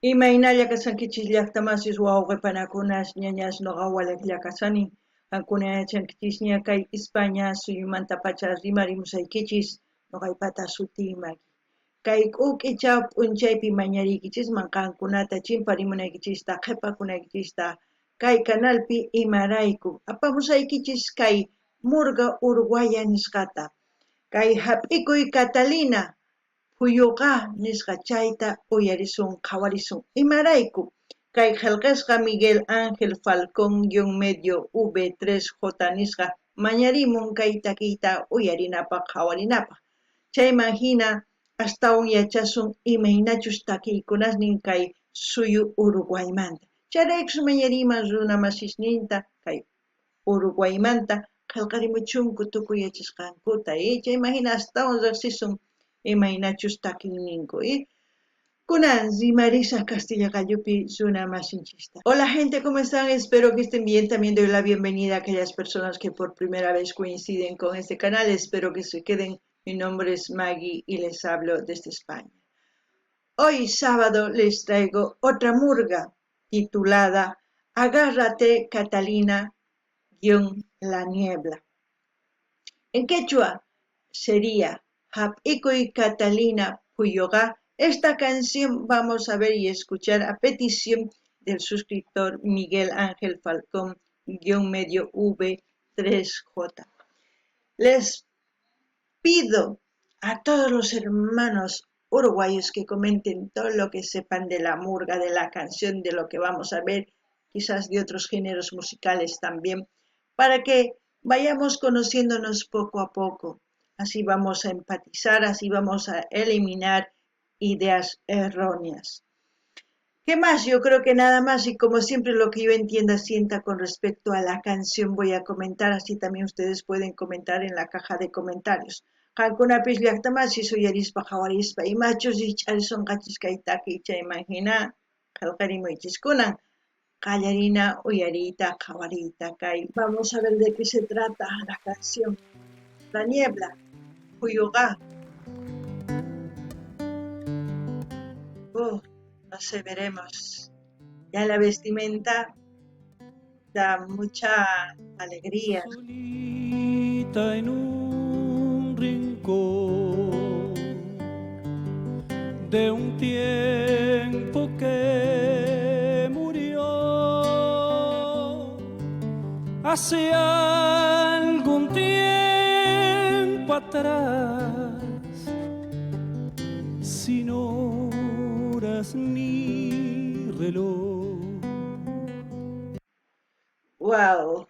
Imaynalla kashankichis llaqtamasis wawqe panakunas ñañas noqa walejlla kashani. Qankuna yachankichisña kay España suyumantapacha rimarimusaykichis noqaypata sutiy Magui. Kay k'uk'icha p'unchaypi mañariykichisman qankunata chimparimunaykichista qhepakunaykichista kay canalpi imarayku apamusaykichis kay murga uruguaya nisqata. Kay hap'ikuy Catalina Phuyuqa nisqa chayta uyarisun qhawarisun. Imarayku? Kay qhelqasqa Miguel Ángel Falcón guion medio V3J nisqa mañarimun kay takiyta uyarinapaj qhawarinapaj. Chayman jina astawan yachasun imaynachus takiykunasnin kay suyu Uruguaymanta. Chayraykus mañariyman runa masisninta kay Uruguaymanta qhelqarimuchunku tukuy yachasqankuta, chayman jina astawan rejsisun imaynachus takiyninku. Kunan rimarisaj castilla qallupi runa masinchista. Hola gente, ¿cómo están? Espero que estén bien. También doy la bienvenida a aquellas personas que por primera vez coinciden con este canal. Espero que se queden. Mi nombre es Maggie y les hablo desde España. Hoy sábado les traigo otra murga titulada Agárrate Catalina guión la niebla. En quechua sería Hap'ikuy Catalina Phuyuqa. Esta canción vamos a ver y escuchar a petición del suscriptor Miguel Ángel Falcón guión medio V3J. Les pido a todos los hermanos uruguayos que comenten todo lo que sepan de la murga, de la canción, de lo que vamos a ver, quizás de otros géneros musicales también, para que vayamos conociéndonos poco a poco. Así vamos a empatizar, así vamos a eliminar ideas erróneas. ¿Qué más? Yo creo que nada más, y como siempre lo que yo entienda, sienta con respecto a la canción voy a comentar, así también ustedes pueden comentar en la caja de comentarios. Qankunapis llaqtamasis uyarispa qhawarispa imachus rikch'arisonqachis kay takiy chayman hina qhelqarimuychis. Kunan qallarina uyariyta qhawariyta kay. Vamos a ver de qué se trata la canción. La niebla, Phuyuqa. No sé, veremos. Ya la vestimenta da mucha alegría. Solita en un rincón de un tiempo que murió hace algún tiempo atrás, sin horas ni reloj. Guau.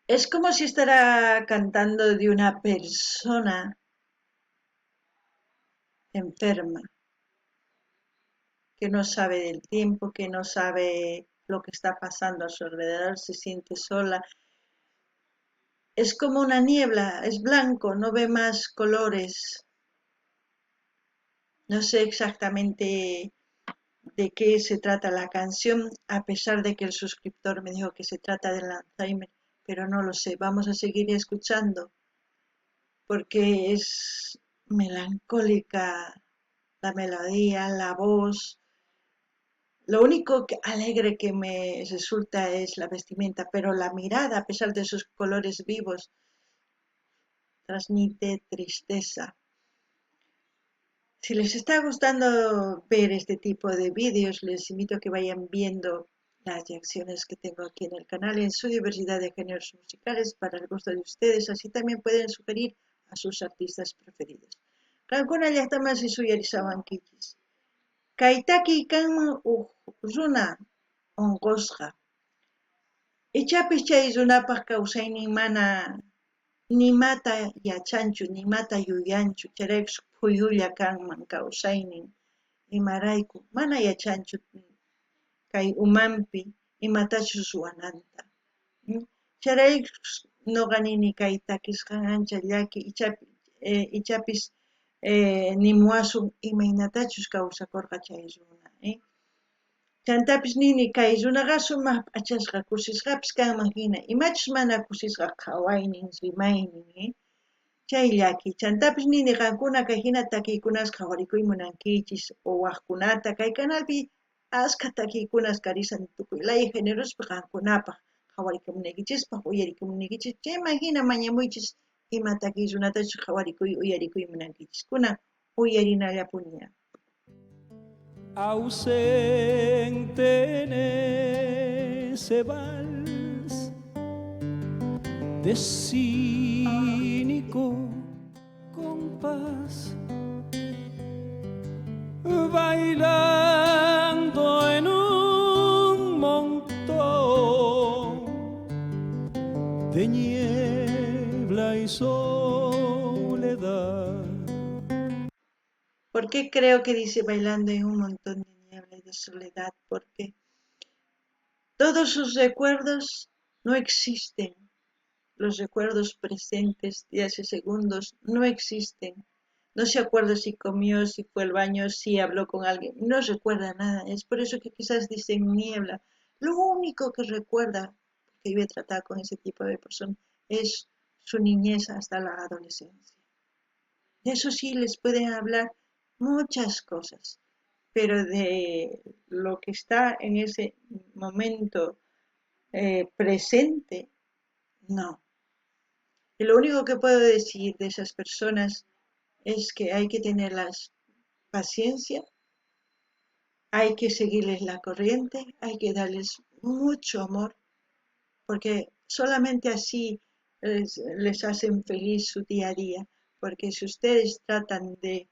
Es como si estará cantando de una persona enferma, que no sabe del tiempo, que no sabe lo que está pasando a su alrededor, se siente sola. Es como una niebla, es blanco, no ve más colores. No sé exactamente de qué se trata la canción, a pesar de que el suscriptor me dijo que se trata del Alzheimer, pero no lo sé. Vamos a seguir escuchando porque es melancólica la melodía, la voz. Lo único alegre que me resulta es la vestimenta, pero la mirada, a pesar de sus colores vivos, transmite tristeza. Si les está gustando ver este tipo de vídeos, les invito a que vayan viendo las reacciones que tengo aquí en el canal en su diversidad de géneros musicales para el gusto de ustedes. Así también pueden sugerir a sus artistas preferidos. Qankuna llaqtamasi uyarishawankichis. Kay takiy kanman uj runa onqosqa. Ichapis chay runapaj kawsaynin mana nimata yachanchu, nimata yuyanchu, chayraykus phuyulla kanman kawsaynin. Imarayku mana yachanchu kay umanpi imatachus ruwananta. Chayraykus noqa nini kay takisqan ancha llaki, ichapis nimuwasun imaynatachus kawsakurqa chay runa. Chantapis nini kay runaqa sumaq p'achasqa kusisqapis kanman hina, imachus mana kusisqa qhawaynin, rimaynin. Chay llaki. Chantapis nini qankuna kay hina takiykunas qhawarikuy munankichis o wajkunata kay canalpi askha takiykunas karisan tukuy laya generospi qankunapaq qhawarikamunaykichispaq uyarikamunaykichis chayman hina mañamuychis ima takiy runatachus qhawarikuy uyarikuy munankichis. Kunan uyarinallapuniña. Ausente en ese vals de cínico compás, bailando en un montón de niebla y soledad. ¿Por qué creo que dice bailando en un montón de niebla y de soledad? Porque todos sus recuerdos no existen. Los recuerdos presentes de hace segundos no existen. No se acuerda si comió, si fue al baño, si habló con alguien. No recuerda nada. Es por eso que quizás dicen niebla. Lo único que recuerda, porque yo he tratado con ese tipo de personas, es su niñez hasta la adolescencia. De eso sí les pueden hablar muchas cosas, pero de lo que está en ese momento presente, no. Y lo único que puedo decir de esas personas es que hay que tenerlas paciencia, hay que seguirles la corriente, hay que darles mucho amor, porque solamente así les hacen feliz su día a día, porque si ustedes tratan de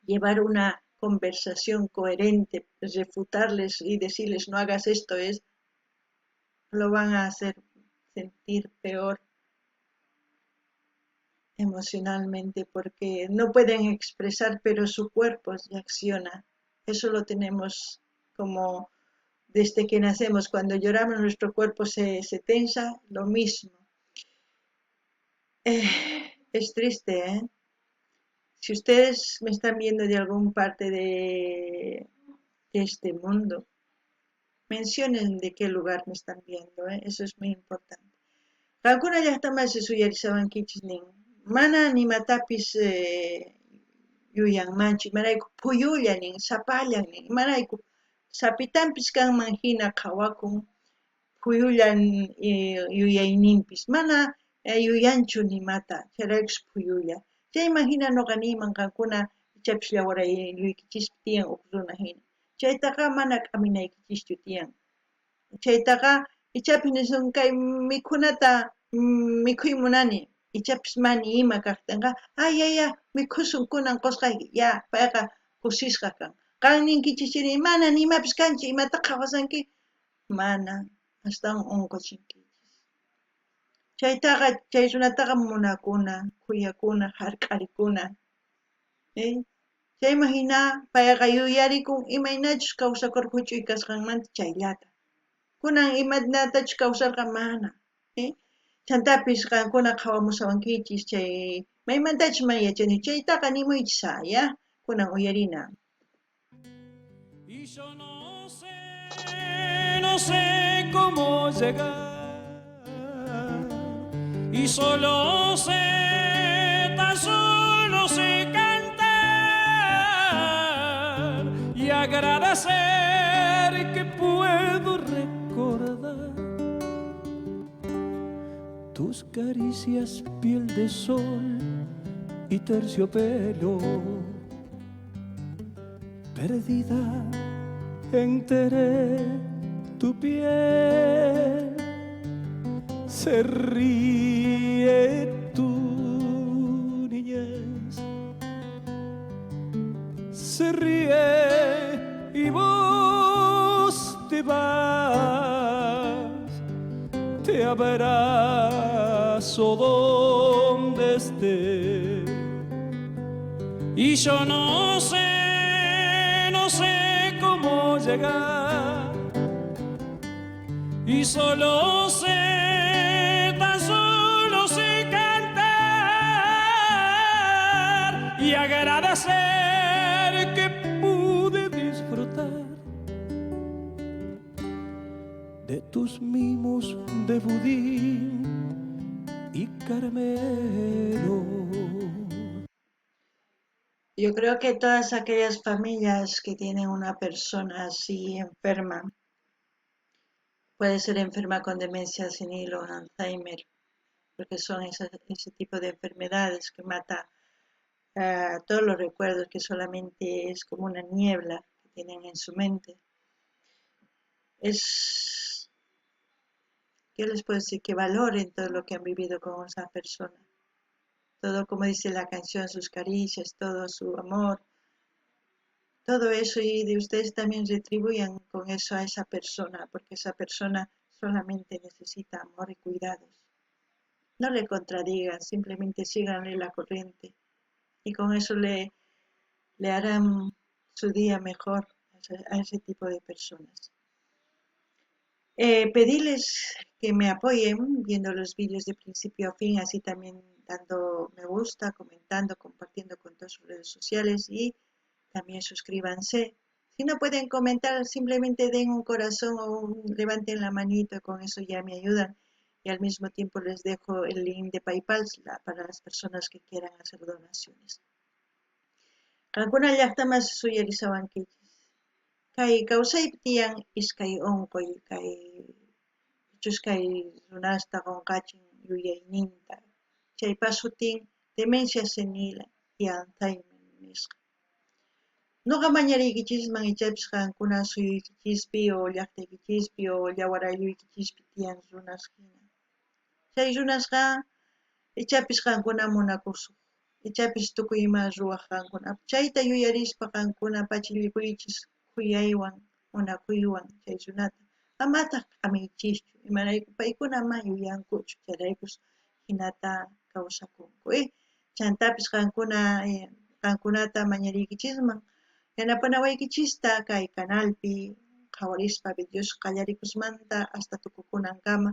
llevar una conversación coherente, refutarles y decirles no hagas esto, lo van a hacer sentir peor emocionalmente, porque no pueden expresar, pero su cuerpo reacciona. Eso lo tenemos como desde que nacemos. Cuando lloramos nuestro cuerpo se tensa, lo mismo. Es triste, Si ustedes me están viendo de algún parte de este mundo, mencionen de qué lugar me están viendo, Eso es muy importante. Qankuna llaqtamasi suyarisawankichis nin, mana nimatapis yuyanmanchu, imarayku phuyulla nin, sapallan nin, imarayku sapitanpis kanman hina qhawakun, phuyullan yuyayninpis, mana yuyanchu nimata, chayraykus phuyulla. Chayman hina noqa niyman qankuna ichapis llawarayuykichispi tiyan huk runa hina. Chaytaqa mana k'aminaykichischu tiyan. Chaytaqa ichapis nisun kay mikhunata mikhuy munani, ichapis mani ima kaqtinqa, ay, ay, ay, mikhusun kunan qusqayki, ya, payqa kusisqa kan. Qan ninkichis mana nimapis kanchu, imata qhawasanki? Mana, astawan unquchinkichis. Chaytaqa, chay runataqa munakuna, khuyakuna, hark'arikuna. Chayman hina payqa yuyarikun imaynachus kawsakurqa huch'uy kasqanmanta chayllata. Kunan imaynatachus kawsarqa mana. Chantapis qankuna qhawamusawankichis chay maymantachus mana yachani chaytaqa nimuychis ya, kunan uyarina. Y yo no sé, no sé cómo llegar. Y solo sé, tan solo sé cantar y agradecer que puedo recordar tus caricias, piel de sol y terciopelo, perdida enteré tu piel. Se ríe tu niñez, se ríe y vos te vas, te abrazo donde estés. Y yo no sé, no sé cómo llegar, y solo sé, tan solo sé cantar y agradecer que pude disfrutar de tus mimos de budín y caramelo. Yo creo que todas aquellas familias que tienen una persona así enferma, puede ser enferma con demencia senil o Alzheimer, porque son ese tipo de enfermedades que mata todos los recuerdos, que solamente es como una niebla que tienen en su mente. ¿Qué les puedo decir? Que valoren todo lo que han vivido con esa persona. Todo, como dice la canción, sus caricias, todo su amor, todo eso, y de ustedes también retribuyan con eso a esa persona, porque esa persona solamente necesita amor y cuidados. No le contradigan, simplemente síganle la corriente, y con eso le harán su día mejor a ese tipo de personas. Pedirles que me apoyen viendo los vídeos de principio a fin, así también dando me gusta, comentando, compartiendo con todas sus redes sociales, y también suscríbanse. Si no pueden comentar, simplemente den un corazón o levanten la manito, con eso ya me ayudan. Y al mismo tiempo les dejo el link de PayPal para las personas que quieran hacer donaciones. Qankuna llaqtamas suyarisawankichis. Kay kawsaypi tiyan iskay unquy, kay pichus kay runasta qunqachin yuyayninta. Chaypa sutin demencia senil y Alzheimer nisqa. Noqa mañariykichisman ichapis qankuna suyuykichispi o llaqtaykichispi o llawarayuykichispi tiyan runas hina. Chay runasqa ichapis qankuna munakusuq, ichapis tukuy ima ruwaq qankuna. Chayta yuyarispa qankuna pachillikuychis khuyaywan, munakuywan chay runata. Amataq k'amiychischu, imarayku paykuna ama yuyankuchu, chayraykus hinata kawsakunku. Chantapis qankunata mañariykichisman yanapanawaykichista kay canalpi qhawarispa videos qallarikusmanta hasta tukukunankama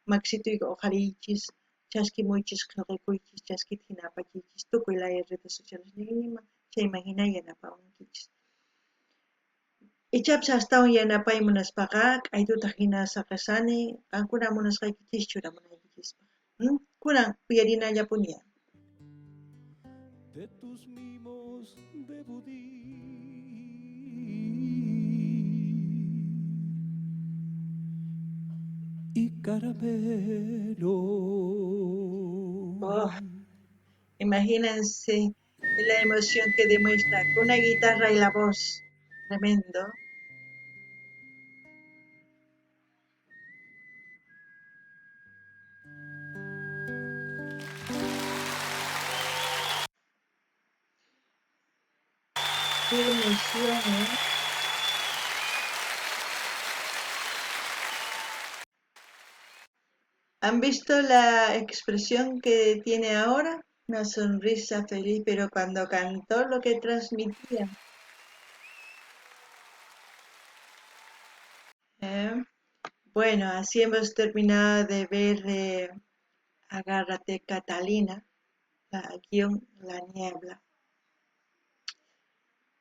maksituyka uqhariychis, chaskimuychis, qillqakuychis, chaskita hina apachiychis tukuy laya redes sociales niyman, chayman hina yanapawankichis. Ichapis astawan yanapay munaspaqa k'aytuta hina saqesani qankuna munasqaykichis churamunaykichispaq. Kunan uyarinallapunia. De tus mimos de budín y caramelo. Oh, imagínense la emoción que demuestra con una guitarra y la voz. Tremendo. Qué emoción. ¿Han visto la expresión que tiene ahora? Una sonrisa feliz, pero cuando cantó lo que transmitía. Bueno, así hemos terminado de ver Agárrate Catalina, la guión La Niebla.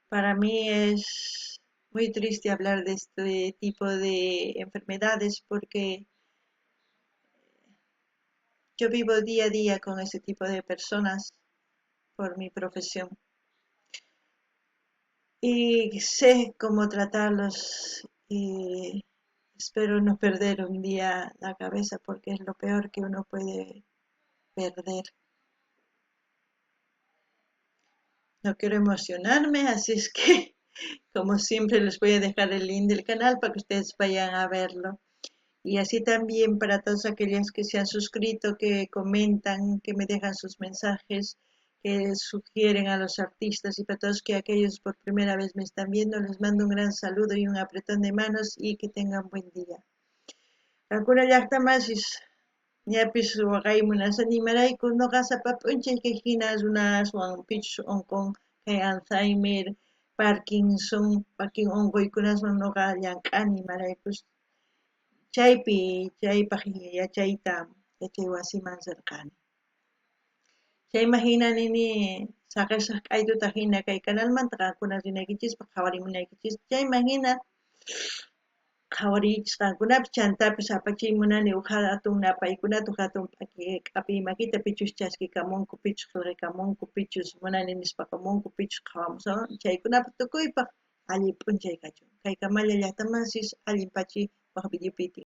Para mí es muy triste hablar de este tipo de enfermedades porque yo vivo día a día con ese tipo de personas por mi profesión. Y sé cómo tratarlos y espero no perder un día la cabeza porque es lo peor que uno puede perder. No quiero emocionarme, así es que, como siempre, les voy a dejar el link del canal para que ustedes vayan a verlo. Y así también para todos aquellos que se han suscrito, que comentan, que me dejan sus mensajes, que sugieren a los artistas, y para todos que aquellos por primera vez me están viendo, les mando un gran saludo y un apretón de manos y que tengan buen día. Qankuna llaqtamasis ñapis waqaymunasani imarayku noqa sapa p'unchay kay hina runaswan pichus unqun kay Alzheimer, Parkinson, wakin unquykunaswan noqa llank'ani imaraykus chaypi chaypaq yachayta yachay wasiman rirqani. Chayman hina nini saqesaq k'aytuta hina kay canalmanta qankuna rinaykichispaq qhawarimunaykichis. Chayman hina Qhawariychis qankunapis, chantapis apachiy munani uj hatun napaykunata, uj hatun k'apiy makita, pichus chaskikamunku, pichus qillqakamunku, pichus munani nispa qamunku, pichus qhawamusan, chaykunapaq tukuypaq allin p'unchay kachun. Kaykamalla llaqtamasis allin pachi waj videopi.